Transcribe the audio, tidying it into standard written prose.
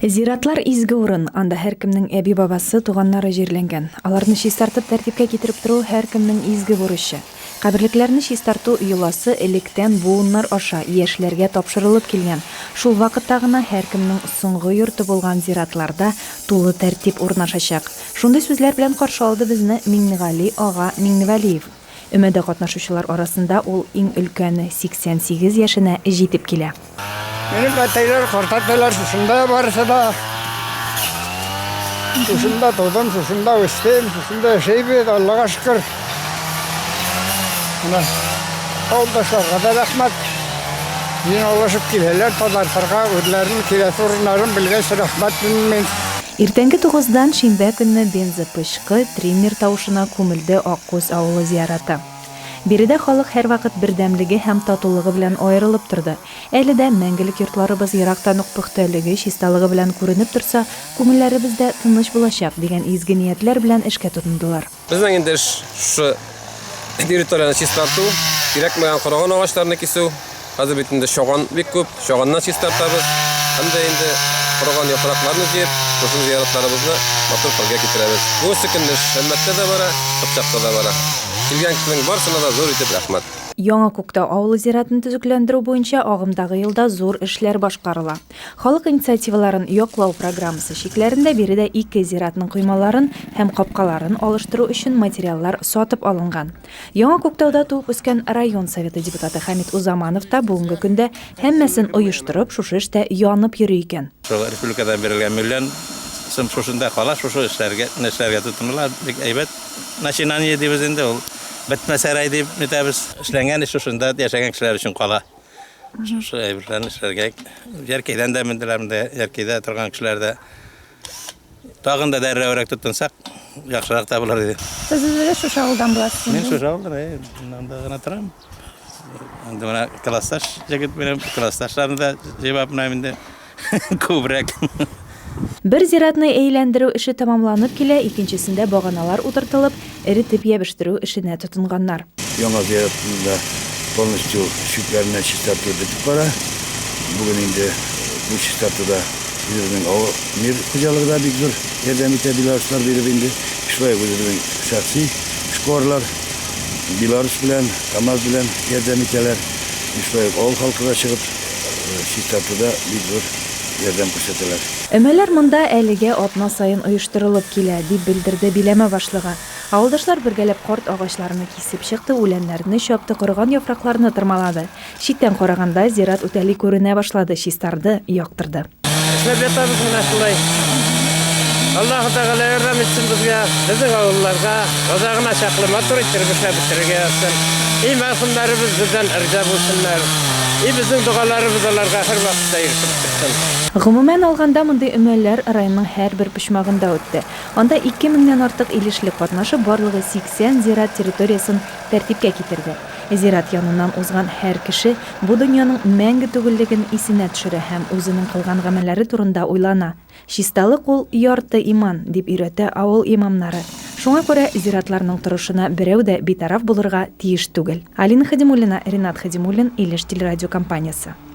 Зиратлар изге урын, анда һәркемнең әби-бабасы, туганнары җирләнгән. Аларны чистартып, тәртипкә китереп тору һәркемнең изге бурычы. Каберлекләрне чистарту йоласы электән буыннар аша яшьләргә тапшырылып килгән. Шул вакытта гына һәркемнең соңгы йорты булган зиратларда тулы тәртип урнашачак. Шундый сүзләр белән каршы алды безне Миңнегали ага Миңневәлиев. Өмәдә катнашучылар арасында ул иң өлкәне, 88 яшенә җитеп килә. Минем әтәйләр, картәтәйләр шушында барысы да. Шушында тудым, шушында үстем, шушында яшәйбез, Аллага шөкер. Менә авылдашларга да рәхмәт. Җыйнаулашып киләләр тазартырга, үзләренең киләсе урыннарын белгәч, рәхмәт мин. Иртәнге тугыздан шимбә көнне бензопычкы, триммер тавышына күмелде Аккүз авылы зияраты. Биредә халык һәрвакыт бердәмлеге һәм татулыгы белән аерылып торды. Әле дә мәңгелек йортларыбыз ерактан ук пөхтәлеге, чисталыгы белән күренеп торса, күңелләребез дә тыныч булачак, дигән изге ниятләр белән эшкә тотындылар. Безнең инде эш шушы территорияне чистарту, кирәкмәгән корыган агачларны кисү. Хәзер бит инде чаган бик күп, чаганнан чистартабыз. Һәм дә инде корыган яфракларны җыеп, шушы зияратларыбызны матур хәлгә китерәбез. Бүгенге көнне эш Әлмәттә дә бара, Кыпчакта да бара. Килгән кешенең барысына да зур итеп рәхмәт. Яңа Күктау авылы зиратын төзекләндерү буенча агымдагы елда зур эшләр башкарыла. Халык инициативаларын яклау программасы чикләрендә биредә ике зиратның коймаларын һәм капкаларын алыштыру өчен материаллар сатып алынган. Яңа Күктауда туып үскән район Советы депутаты Хәмит Узаманов та бүгенге көндә һәммәсен оештырып, шушы эштә янып йөри икән. Шул республикадан бирелгән миллион сум шушында кала, шушы эшләргә, эшләргә тотыныла. Бик әйбәт начинание дибез инде ул. Бетмәсә рәй дип нитәбез. Эшләнгән эш шушында яшәгән кешеләр өчен кала. Шушы әйберләрне эшләргә. Яркәйдән дә менделәр монда, Яркәйдә торган кешеләр дә. Тагын да дәррәүрәк тотынсак, яхшырак та булыр иде. Сез үзегез шушы авылдан буласыз? Мин шушы авылдан, әйе, монда гына торам. Инде менә классташ җегет минем, классташларны да җыеп менә инде күбрәк. Бер зиратны әйләндерү эше тәмамланып килә, икенчесендә баганалар утыртылып, эретеп ябештерү эшенә тотынганнар. Яңа зиратны да полностью чүпләреннән чистартылып бетеп бара. Бүген инде бу чистартуда үзебезнең авыл Мир хуҗалыгы да бик зур ярдәм итә, белоруслар биреп инде. Шулай ук үзебезнең шәхси эшкуарлар Беларус белән, КАМАЗ белән ярдәм итәләр. И шулай ук авыл халкы да чыгып чистартуда бик зур ярдәм күрсәтәләр. Өмәләр монда әлегә атна саен оештырылып килә, дип белдерде биләмә башлыгы. Авылдашлар бергәләп карт агачларны кисеп чыкты, үләннәрне чапты, корыган яфракларны тырмалады. Читтән караганда, зират үтәли күренә башлады, чистарды, яктырды. Эшләп ятабыз менә шулай. Аллаһы Тәгалә ярдәм итсен безгә, безнең авылларга, азагына чаклы матур иттереп эшләп бетерергә язсын. И мәрхүмнәребез бездән риза булсыннар. И безнең догаларыбыз аларга һәрвакытта ирешеп торсын. Гомумән алганда, мондый өмәләр районның һәрбер почмагында үтте. Анда 2 меңнән артык илешле катнашып, барлыгы 80 зират территориясен тәртипкә китерде. Зират яныннан узган һәр кеше бу дөньяның мәңге түгеллеген исенә төшерә һәм үзенең кылган гамәлләре турында уйлана. Чисталык ул, ярты иман, дип өйрәтә авыл имамнары. Шуңа күрә зиратларның торышына берәү дә битараф булырга тиеш түгел. Алина Хадимуллина, Ринат Хадимуллин, Илеш телерадиокомпаниясе.